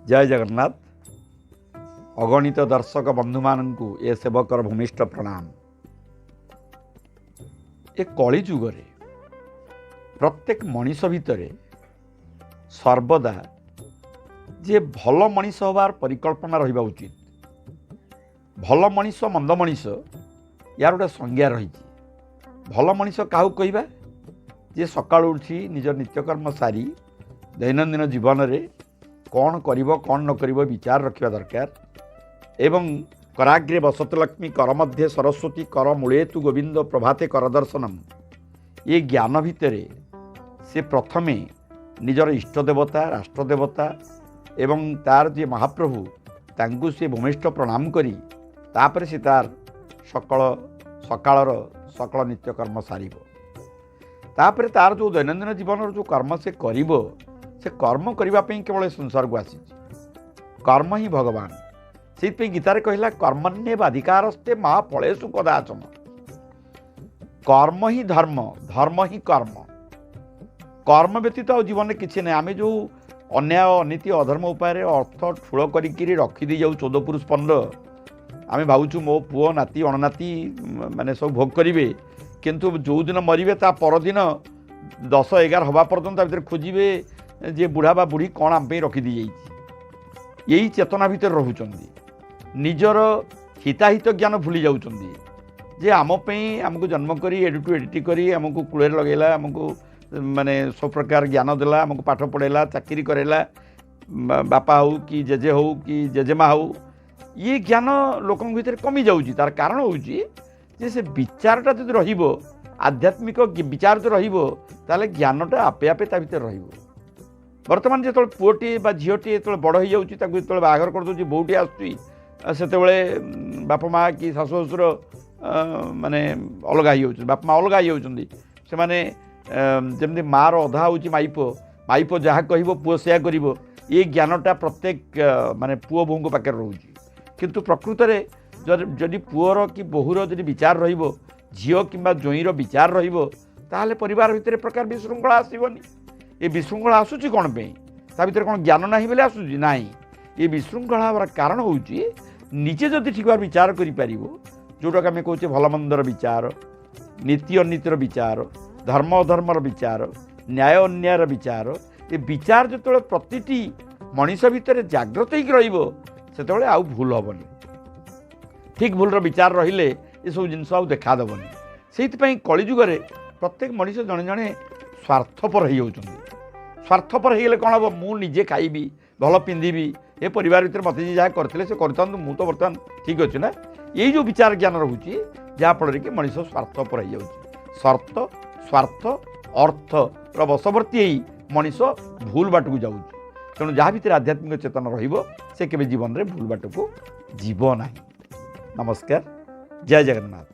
ଜୟ ଜଗନ୍ନାଥ। ଅଗଣିତ ଦର୍ଶକ ବନ୍ଧୁମାନଙ୍କୁ ଏ ସେବକର ଭୂମିଷ୍ଠ ପ୍ରଣାମ। ଏ କଳି ଯୁଗରେ ପ୍ରତ୍ୟେକ ମଣିଷ ଭିତରେ ସର୍ବଦା ଯେ ଭଲ ମଣିଷ ହେବାର ପରିକଳ୍ପନା ରହିବା ଉଚିତ। ଭଲ ମଣିଷ, ମନ୍ଦ ମଣିଷ, ୟାର ଗୋଟେ ସଂଜ୍ଞା ରହିଛି। ଭଲ ମଣିଷ କାହାକୁ କହିବା? ଯେ ସକାଳୁ ଉଠି ନିଜ ନିତ୍ୟକର୍ମ ସାରି ଦୈନନ୍ଦିନ ଜୀବନରେ କ'ଣ କରିବ କ'ଣ ନ କରିବ ବିଚାର ରଖିବା ଦରକାର। ଏବଂ କରାଗ୍ରେ ବସତ ଲକ୍ଷ୍ମୀ, କର ମଧ୍ୟେ ସରସ୍ୱତୀ, କର ମୂଳେ ତୁ ଗୋବିନ୍ଦ, ପ୍ରଭାତେ କର ଦର୍ଶନମ। ଏ ଜ୍ଞାନ ଭିତରେ ସେ ପ୍ରଥମେ ନିଜର ଇଷ୍ଟ ଦେବତା, ରାଷ୍ଟ୍ର ଦେବତା ଏବଂ ତାର ଯିଏ ମହାପ୍ରଭୁ ତାଙ୍କୁ ସେ ଭୂମିଷ୍ଠ ପ୍ରଣାମ କରି ତାପରେ ସେ ତାର ସକଳ ସକାଳର ସକଳ ନିତ୍ୟକର୍ମ ସାରିବ। ତାପରେ ତାର ଯେଉଁ ଦୈନନ୍ଦିନ ଜୀବନର ଯେଉଁ କର୍ମ ସେ କରିବ, ସେ କର୍ମ କରିବା ପାଇଁ କେବଳ ଏ ସଂସାରକୁ ଆସିଛି। କର୍ମ ହିଁ ଭଗବାନ। ସେଇଥିପାଇଁ ଗୀତାରେ କହିଲା, କର୍ମଣ୍ୟେବ ଅଧିକାରସ୍ତେ ମା ଫଳେଷୁ କଦାଚନ। କର୍ମ ହିଁ ଧର୍ମ, ଧର୍ମ ହିଁ କର୍ମ। କର୍ମ ବ୍ୟତୀତ ଆଉ ଜୀବନରେ କିଛି ନାହିଁ। ଆମେ ଯେଉଁ ଅନ୍ୟାୟ, ଅନୀତି, ଅଧର୍ମ ଉପାୟରେ ଅର୍ଥ ଠୁଳ କରିକିରି ରଖିଦେଇ ଯାଉ 14 ପୁରୁଷ 15, ଆମେ ଭାବୁଛୁ ମୋ ପୁଅ, ନାତି, ଅଣନାତି ମାନେ ସବୁ ଭୋଗ କରିବେ। କିନ୍ତୁ ଯେଉଁଦିନ ମରିବେ ତା ପରଦିନ 10 11 ହେବା ପର୍ଯ୍ୟନ୍ତ ତା ଭିତରେ ଖୋଜିବେ ଯେ ବୁଢ଼ା ବା ବୁଢ଼ୀ କ'ଣ ଆମ ପାଇଁ ରଖିଦେଇଯାଇଛି। ଏଇ ଚେତନା ଭିତରେ ରହୁଛନ୍ତି, ନିଜର ହିତାହିତ ଜ୍ଞାନ ଭୁଲି ଯାଉଛନ୍ତି ଯେ ଆମ ପାଇଁ ଆମକୁ ଜନ୍ମ କରି ଏଡିଟୁ ଏଡିଟି କରି ଆମକୁ କୂଳରେ ଲଗେଇଲା, ଆମକୁ ମାନେ ସବୁ ପ୍ରକାର ଜ୍ଞାନ ଦେଲା, ଆମକୁ ପାଠ ପଢ଼େଇଲା, ଚାକିରି କରେଇଲା, ବାପା ହଉ କି ଜେଜେ ହଉ କି ଜେଜେମା ହଉ। ଇଏ ଜ୍ଞାନ ଲୋକଙ୍କ ଭିତରେ କମି ଯାଉଛି। ତାର କାରଣ ହେଉଛି ଯେ ସେ ବିଚାରଟା ଯଦି ରହିବ, ଆଧ୍ୟାତ୍ମିକ ବିଚାର ଯଦି ରହିବ, ତାହେଲେ ଜ୍ଞାନଟା ଆପେ ଆପେ ତା ଭିତରେ ରହିବ। ବର୍ତ୍ତମାନ ଯେତେବେଳେ ପୁଅଟିଏ ବା ଝିଅଟିଏ ଯେତେବେଳେ ବଡ଼ ହେଇଯାଉଛି, ତାକୁ ଯେତେବେଳେ ବାହାଘର କରିଦେଉଛି, ବୋଉଟିଏ ଆସୁଛି, ସେତେବେଳେ ବାପା ମା କି ଶାଶୁ ଶ୍ୱଶୁର ମାନେ ଅଲଗା ହେଇଯାଉଛନ୍ତି, ବାପା ମା ଅଲଗା ହେଇଯାଉଛନ୍ତି। ସେମାନେ ଯେମିତି ମାଆର ଅଧା ହେଉଛି ମାଇପ, ମାଇପ ଯାହା କହିବ ପୁଅ ସେୟା କରିବ। ଏ ଜ୍ଞାନଟା ପ୍ରତ୍ୟେକ ମାନେ ପୁଅ ବୋହୂଙ୍କ ପାଖରେ ରହୁଛି। କିନ୍ତୁ ପ୍ରକୃତରେ ଯଦି ପୁଅର କି ବୋହୂର ଯଦି ବିଚାର ରହିବ, ଝିଅ କିମ୍ବା ଜୋଇଁର ବିଚାର ରହିବ, ତାହେଲେ ପରିବାର ଭିତରେ ପ୍ରକାର ବିଶୃଙ୍ଖଳା ଆସିବନି। ଏ ବିଶୃଙ୍ଖଳା ଆସୁଛି କ'ଣ ପାଇଁ? ତା ଭିତରେ କ'ଣ ଜ୍ଞାନ ନାହିଁ ବୋଲି ଆସୁଛି? ନାହିଁ। ଏ ବିଶୃଙ୍ଖଳା ହେବାର କାରଣ ହେଉଛି ନିଜେ ଯଦି ଠିକ୍ ଭାବେ ବିଚାର କରିପାରିବ, ଯେଉଁଟାକୁ ଆମେ କହୁଛେ ଭଲ ମନ୍ଦର ବିଚାର, ନୀତି ଅନୀତିର ବିଚାର, ଧର୍ମ ଅଧର୍ମର ବିଚାର, ନ୍ୟାୟ ଅନ୍ୟାୟର ବିଚାର, ଏ ବିଚାର ଯେତେବେଳେ ପ୍ରତିଟି ମଣିଷ ଭିତରେ ଜାଗ୍ରତ ହେଇକି ରହିବ, ସେତେବେଳେ ଆଉ ଭୁଲ ହେବନି। ଠିକ୍ ଭୁଲର ବିଚାର ରହିଲେ ଏସବୁ ଜିନିଷ ଆଉ ଦେଖାଦେବନି। ସେଇଥିପାଇଁ କଳିଯୁଗରେ ପ୍ରତ୍ୟେକ ମଣିଷ ଜଣେ ଜଣେ ସ୍ୱାର୍ଥପର ହେଇଯାଉଛନ୍ତି। ସ୍ୱାର୍ଥପର ହେଇଗଲେ କ'ଣ ହେବ? ମୁଁ ନିଜେ ଖାଇବି, ଭଲ ପିନ୍ଧିବି, ଏ ପରିବାର ଭିତରେ ମୋତେ ଯିଏ ଯାହା କରିଥିଲେ ସେ କରିଥାନ୍ତୁ, ମୁଁ ତ ବର୍ତ୍ତମାନ ଠିକ୍ ଅଛି ନା। ଏଇ ଯେଉଁ ବିଚାର ଜ୍ଞାନ ରହୁଛି, ଯାହାଫଳରେ କି ମଣିଷ ସ୍ୱାର୍ଥପର ହେଇଯାଉଛି। ସର୍ତ୍ତ, ସ୍ୱାର୍ଥ, ଅର୍ଥର ବଶବର୍ତ୍ତୀ ହେଇ ମଣିଷ ଭୁଲ ବାଟକୁ ଯାଉଛି। ତେଣୁ ଯାହା ଭିତରେ ଆଧ୍ୟାତ୍ମିକ ଚେତନା ରହିବ, ସେ କେବେ ଜୀବନରେ ଭୁଲ ବାଟକୁ ଯିବ ନାହିଁ। ନମସ୍କାର, ଜୟ ଜଗନ୍ନାଥ।